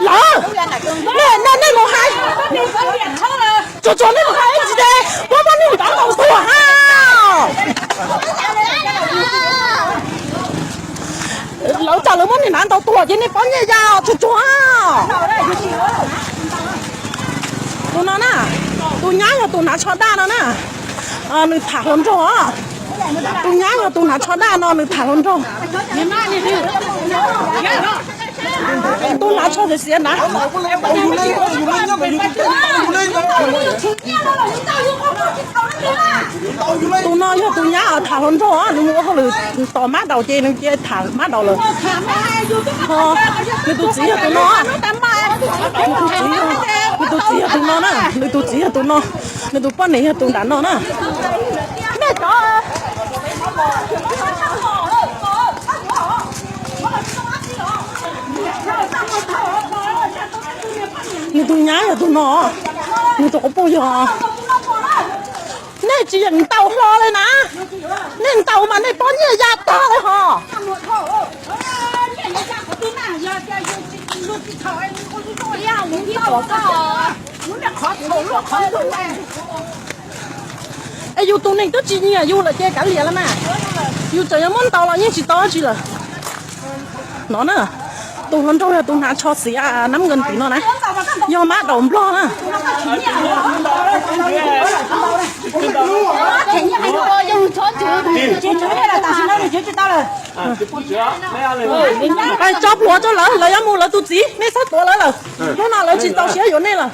Lawv, nej, nej mus hais, tsuag tsuag nej mus hais ib tsis ces muab poj niam ntav ntaus tuag ha. Lawv txawm lawv muab niam ntav ntaus tuag ces nej pov nyiaj ya tsuag tsuag. Tus no na, tus nyab yog tus hnav tsho daj no na, nws tham hluas nraug. Tus nyab yog tus hnav tsho daj no nws tham hluas nraug. Tus hnav tsho xiav xiav na. Tus no yog tus nyab tham hluas nraug, nws mus ua hauj lwm tos mab daus ces nws cia tham mab daus lawm. Nws tus txiv yog tus no. Nws tus txiv yog tus no na, nws tus txiv yog tus no, nws tus poj niam yog tus nram no na. Nws tus nyab yog tus no, nws tus quv puj yog. Nej tsis yeem ntaus hlo li na, nej ntaus mas nej pov nyiaj ya tag li hos. Es yus tus neeg twb tsis nyiam yus lawm ces kav liam los mas, yus txawm yuav muab ntaus los yeej tsis tau tsi lawm. No na, tus hluas nraug yog tus hnav tsho xiav nab nkees tim no na, yog mab daus nplog na. Tso plhuav rau lawv, lawv yuav mus lawv tus txiv, nej txhob tuav lawv lawm. Hnub no lawv tsis txaus siab yuav nej lawm.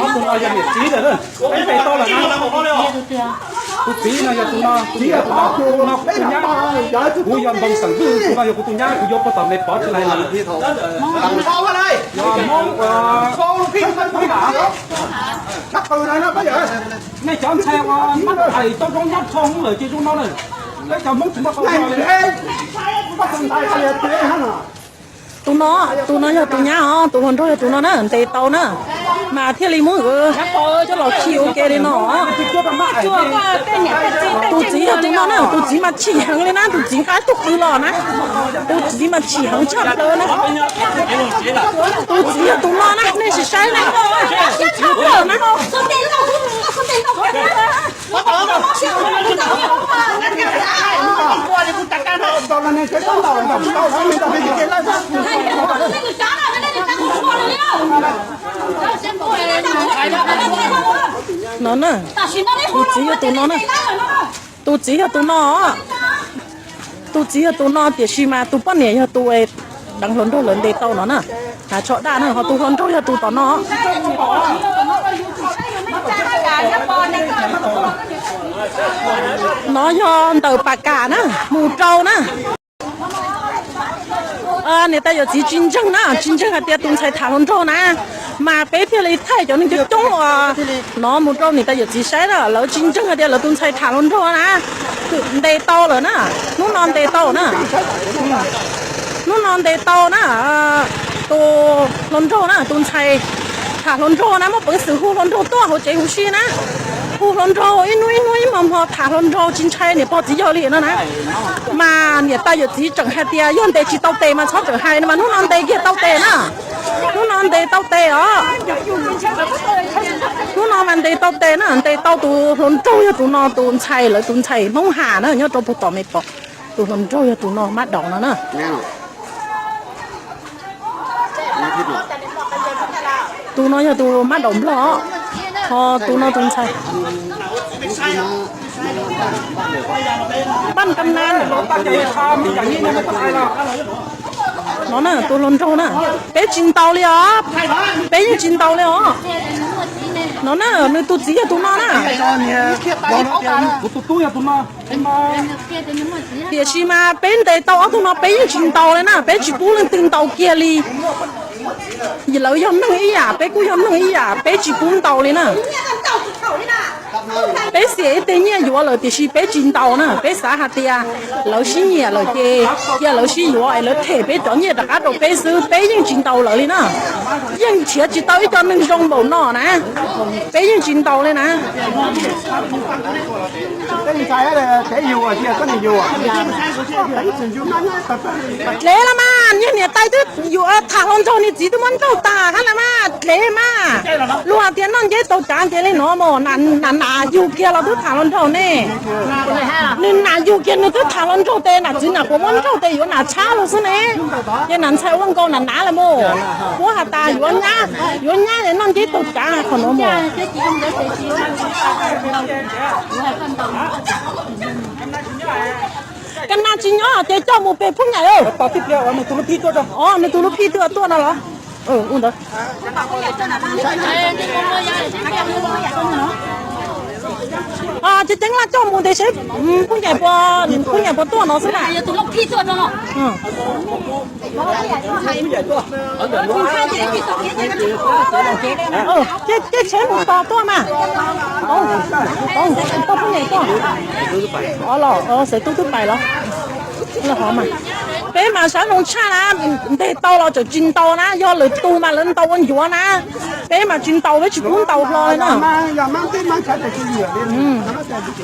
Tus no yog niam txiv lawm, peb ntes tau lawm na. Tus txiv no yog tus no, tus txiv yog tus no, tus no kuv tus nyab, kuv yog Npoo Xeem Vwj, tus no yog kuv tus nyab, kuv yuav puag tom me pov tsis lais lawm. Yog Hmoob, Hmoob, nej cov ntxhais uas mab thais tau zoo nyab rho hmoob lawm ces zoo no na. Peb cov Hmoob tsis muaj tau. Tus no, tus no yog tus nyab os, tus hluas nraug yog tus no na, ntes tau na, mas thiaj li muab coj los khi ua ke li no. Tus txiv yog tus no na, tus txiv mas chim heev li na, tus txiv nqa tug qws los na, tus txiv mas chim heev tshaj plaws na. Tus txiv yog tus no na, nej sim saib na, tus txiv yog tus no na. No na, tus txiv yog tus no na, tus txiv yog tus no, tus txiv yog tus no tiam sis mas tus poj niam yog tus deev hluas nraug lawv ntes tau no na. Hnav tsho daj na, ho tus hluas nraug yog tus tom no. No yog ntawm Pas Kam na, mus rau na. Niam tais yawm txiv tsis ntseeg na, tsis ntseeg hais tias tus ntxhais tham hluas nraug na, mas peb thiaj li thaij cov neeg coob coob no mus rau niam tais yawm txiv saib na, lawv tsis ntseeg hais tias lawv tus ntxhais tham hluas nraug na. Ntes tau lawm na, hnub no ntes tau na. Hnub no ntes tau na, tus hluas nraug na, tus ntxhais tham hluas nraug na, muaj peev xwm hu hluas nraug tuaj hauv tsev huv si na. Hu hluas nraug ib hnub ib hnub ib hmo hmo tham hluas nraug tsis ntshai niam pog txiv yawg li no na. Mas niam tais yawm txiv tseem hais tias yog ntes tsis tau tes mas txhob tseem hais no, mas hnub no ntes kiag tau tes na. Hnub no ntes tau tes os. Hnub no mas ntes tau tes na, ntes tau tus hluas nraug yog tus no, tus ntxhais, lawv tus ntxhais Hmoob Ham na, nyob rau puag tom me pom. Tus hluas nraug yog tus no, mab daum no na. Tus no yog tus mab daum nplog, ho tus no tus ntxhais. Paj kam na. No na, tus hluas nraug na. Peb tsis ntaus li os. Peb yeej tsis ntaus li os. No na, nws tus txiv yog tus no na. Tiam sis mas peb ntes tau ob tug no peb yeej tsis ntaus li na, peb tsis pub leej twg ntaus kiag li. Lawv yog neeg ib yam, peb kuj yog neeg ib yam, peb tsis pub ntaus li na. Peb xiam ib teg nyiaj yuav lawm tiam sis peb tsis ntaus na, peb xav hais tias lawv sib nyiam lawm ces cia lawv sib yuav es lawv them peb cov nyiaj rov qab rau peb xwb, peb yeej tsis ntaus lawv li na. Yeej nrhiav tsis tau ib co neeg zoo npaum no na, peb yeej tsis ntaus li na. Dlev los mas, niag niam tais twb yuav tham hluas nraug, niag txiv twb muab nrauj tag hab na mas, dlev mas. Luag hais tias noj nceb tau cav ntev li no mas, nas nas yug kiag los twb tham hluas nraug ne. Nws nas yug kiag nws twb tham hluas nraug tes, nam txiv nam puas muab nrauj tes yuav nas tshab los xwb ne. Ces nas ntxhais ua nkaus nas nav lawm mas, puab has tas yuav nyab, yuav nyab es noj nceb tau cav qhov no mas. Ka nas tsis nyob ces coj mus pem phooj ywg. Nws tus lub phij twb tuaj no los? Ntawd. Ces ceeb laj coj mus tes seb phooj ywg puas, phooj ywg puas tuaj no xwb na. Ces tsheb mus tos tuaj mas. Phooj ywg tuaj. Los xev tub twb pais los. Peb mas saib zoo tshaj na, ntes tau los tseem tsis ntaus na, yog lwm tus mas lawv ntaus ua ncuav na. Peb mas tsis ntaus, peb tsis pub ntaus hlo li na.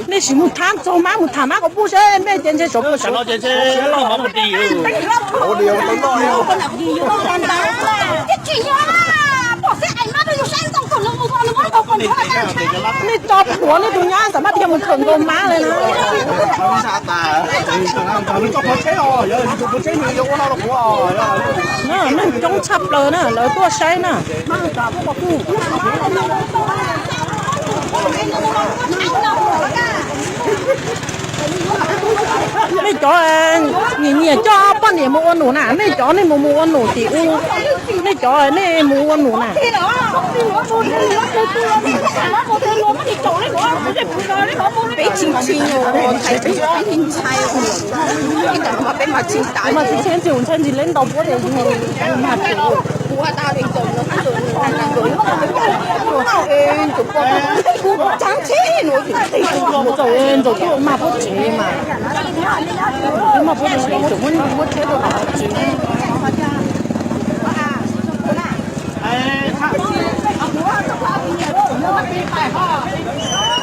Nej sim mus thab txog mab, mus tham mab kom puj seb mej ces ntshe tsov puas siav los. Nej tso plhuav nej tus nyab xam maj tias mus khawm nkaus mab li na. Neeg coob tshaj plaws na, lawv tuaj saib na. Nej cov nyiam nyiam coj poj niam mus ua num na, nej cov nej mus mus ua num tim u, nej cov nej mus ua num na. Peb tsis ntshai, peb tsis ntshai, peb mas tsis ntshai, ntshai ntsis leb ntaus puab tes yus mag tsev. Ntsaum tuaj mag puab tsev mas. Mag puab tsev, muab tsheb rau tom tsev.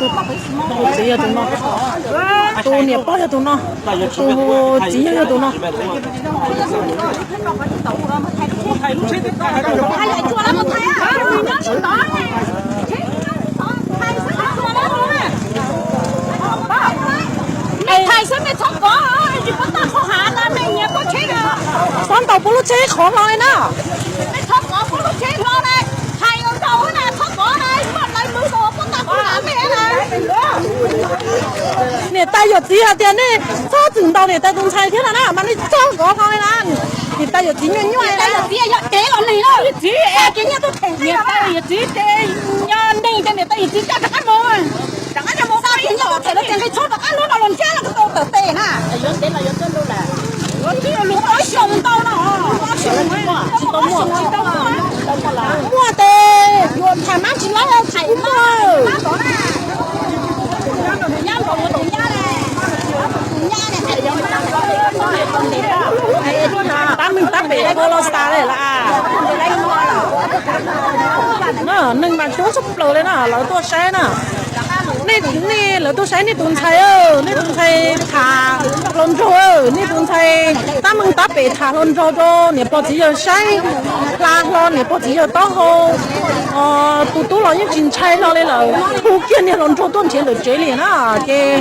Tus txiv yog tus no, tus niam pog yog tus no, tus txiv yog yog tus no. Txhob ntaus puab lub tsheb qhov hlo li na. Niam tais yawm txiv hais tias nej txhob txwm ntaus niam tais tus ntxhais thiab no na, mas nej txhob kov hlo li na. Niam tais yawm txiv nyuaj nyuaj li na. Yawm txiv es, niam tais yawm txiv ces yog neeg ces niam tais yawm txiv coj rov qab mus. Rov qab coj mus, txhob rov qab hlub no los nrhiav los tau tawm tes na. Yuav tib lub ob xyoos ntau no. Muaj tes yuav tham mab tsis laib tham mab. Tab meeg tab pem kho los tas li lawm. Neeg mas coob tshaj plaws li na, lawv tuaj saib na. Nej, nej lawv tuaj saib nej tus ntxhais, nej tus ntxhais tham hluas nraug, nej tus ntxhais tab meeg tab pem tham hluas nraug rau niam pog txiv yawg saib, hla hlo niam pog txiv yawg taub hau. Tus tub los yeej tsis ntshai hlo li lawm, hu kiag niag hluas nraug tuaj nrhiav ntawm tsev li na, ces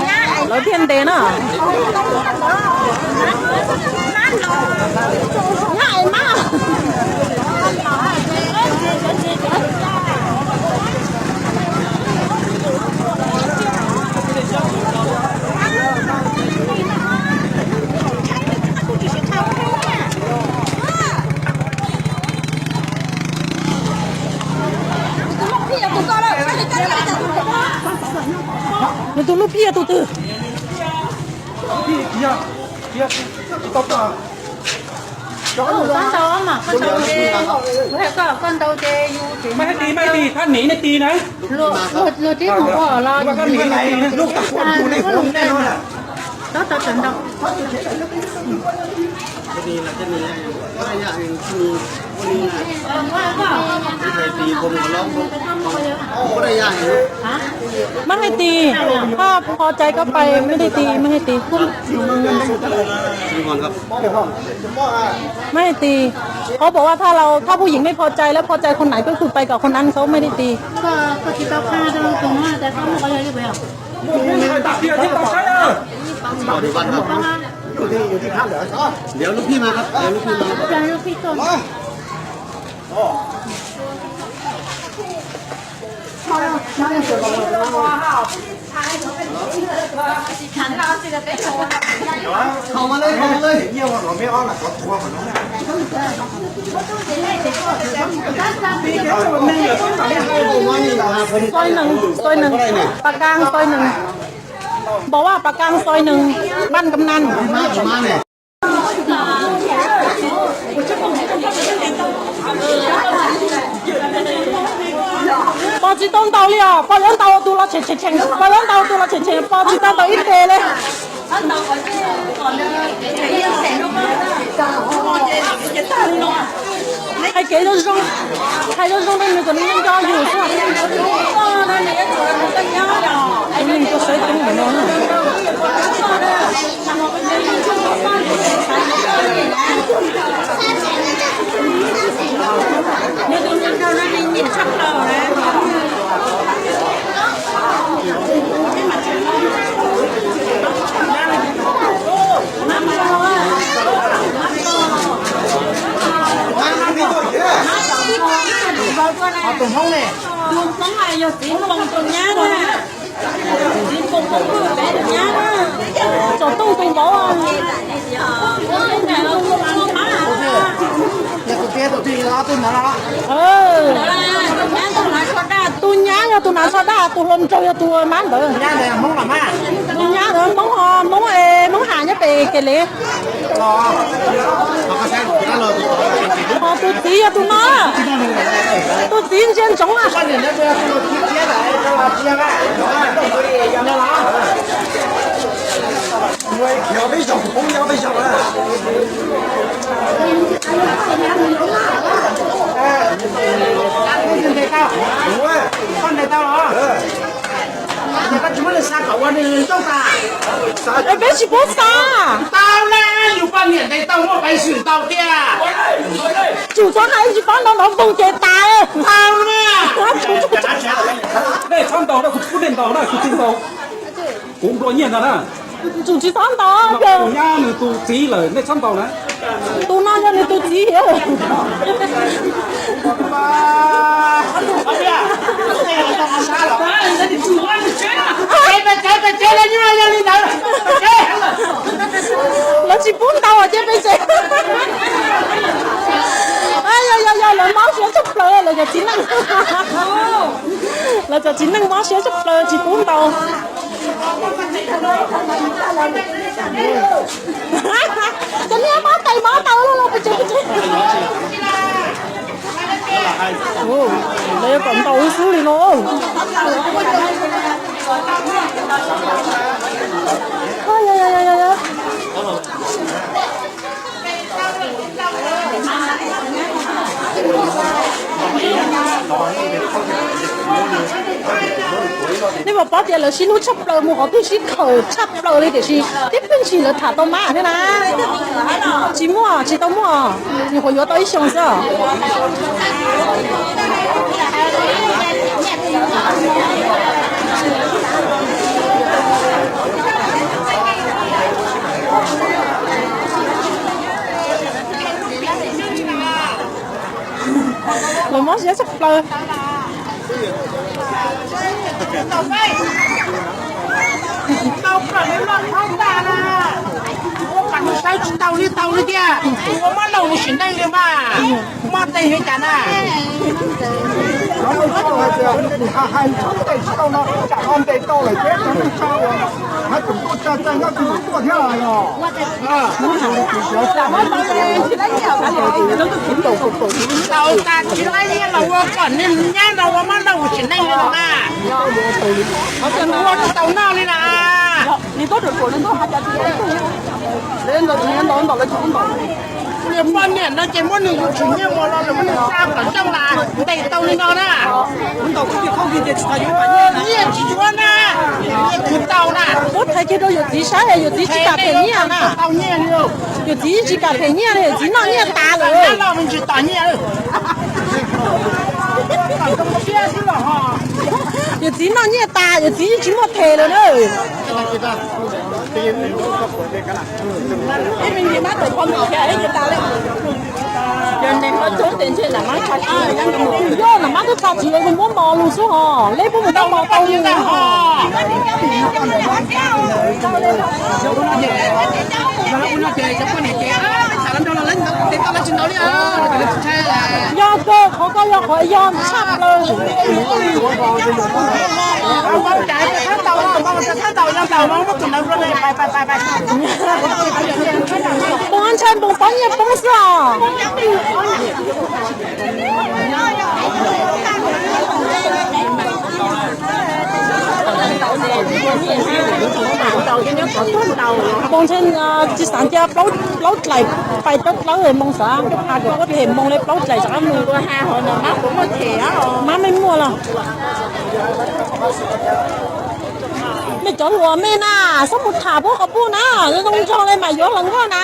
lawv thiaj ntes na. Nws tus lub phij yog tus twg? Maj hais tias, maj hais tias, thab niam nej tias na. Maj hais tias, thab pho cai koj pais, maj hais tias, maj hais tias. Maj hais tias,เขาบอกว่าถ้าเรา ถ้าผู้หญิงไม่พอใจแล้วพอใจคนไหนก็คือไปกับคนนั้น เขาไม่ได้ตี เดี๋ยวลูกพี่มาครับ เดี๋ยวลูกพี่มาครับ เข้ามาเลย เข้ามาเลย ซอยหนึ่ง ซอยหนึ่ง ปากกลางซอยหนึ่ง บอกว่าปากกลางซอยหนึ่ง บ้านกำนัน Pog tsis tau ntaus li os, pog yuav ntaus tus los tshem tshem tshem, pog yuav ntaus tus los tshem tshem, pog tsis tau ntaus ib teg li. Hais kev zoo zoo, hais zoo zoo rau nws kom nws nco yus xwb. Tus neeg tuaj saib tub ntawm no. Tus Hmoob ne, tus Hmoob yog txiv Npoos tus nyab na. Txiv Npoos tus nyab na. Tsom Tooj tus vauv. Tus nyab yog tus hnav tsho daj, tus hluas nraug yog tus mab ntawd. Tus nyab ntawd Hmoob, Hmoob es Hmoob Ham nyob pem Kes Lev. Ho tus txiv yog tus no, tus txiv ntsia ntsoov na. Es peb tsis pub xa. Tau na, yus poj niam ntes tau muaj peev xwm tau tiag. Tsum txhob hais tsis paub ntau ntau npoog ces tas. Tau na. Nej txhob ntaus na, kuv pub nej ntaus na, kuv tsis ntaus. Kuv nplua nyiaj ntag na. Tsum tsis txhob ntaus. Tus nyab nws tus txiv lawm, nej txhob ntaus na. Tus no yog nws tus txiv. Lawv tsis pub ntaus ces peb tsev. Yog yog yog, lawv mob siab tshaj plaws, lawv cov txiv neej. Lawv cov txiv neej mob siab tshaj plaws tsis pub ntaus. Cov niag mob tais mob taw los peb tsev peb tsev. Lawv yuav kom ntaus xwb li no. Nej puas paub tias lawv sib hlub tshaj plaws mus qhov twg sib khawm tshaj plaws li tiam sis tib pliag ntshis lawv tham tau mab thiab na. Tsis muaj, tsis tau muaj, nyuam qhuav yuav tau ib xyoos xwb. Lawv mob siab tshaj plaws. Tau kawm li loj thaub tas na. Ua kom nws saib tsis tau li tau li tiag. Ua mob laus nws sim neej li mas. Mob tej li cas na. Hais tsis tau no tsam ho ntes tau lawm ces tus neeg tsa uas hais tus tuaj tsa txaij nyob tus tuaj thiab los yog. Tau tas tsis laib los ua kom niag nyab no ua mab noj ua tsis neej li no na. Ua tsis tau noj li na. Niag poj niam no ces muab nws yus tsis nyiaj mus los lawm muab nws tsa kom zoo na, ntes tau li no na. Nyiaj tsis yuav na, nyiaj tsis tau na. Muab thaiv kiag rau yawm txiv saib, yawm txiv tsis kam them nyiaj na. Yawm txiv tsis kam them nyiaj li, yawm txiv noj nyiaj tas lawm. Yawm txiv noj nyiaj tas, yawm txiv tsis muaj them lawm na. Yog nam mab twb tsa tsis los muab mov los xwb hos, leb puab mus muab mov tau li. Yog kawg, qhov ko yog qhov yog tshaj plaws. Poob ntshai npoos tob nyiaj poob xwb os. Npoos ntshai tsis xav cia plaub dlaim pais coob dlawb npoos xav, ha kom puab them npoos li plaub dlaim zov mus. Mab mej muaj los. Mej cov hluas mej na, xob mus tham puab qhov puj na, zoo zoo nraug li mas yuav hluas nkauj na.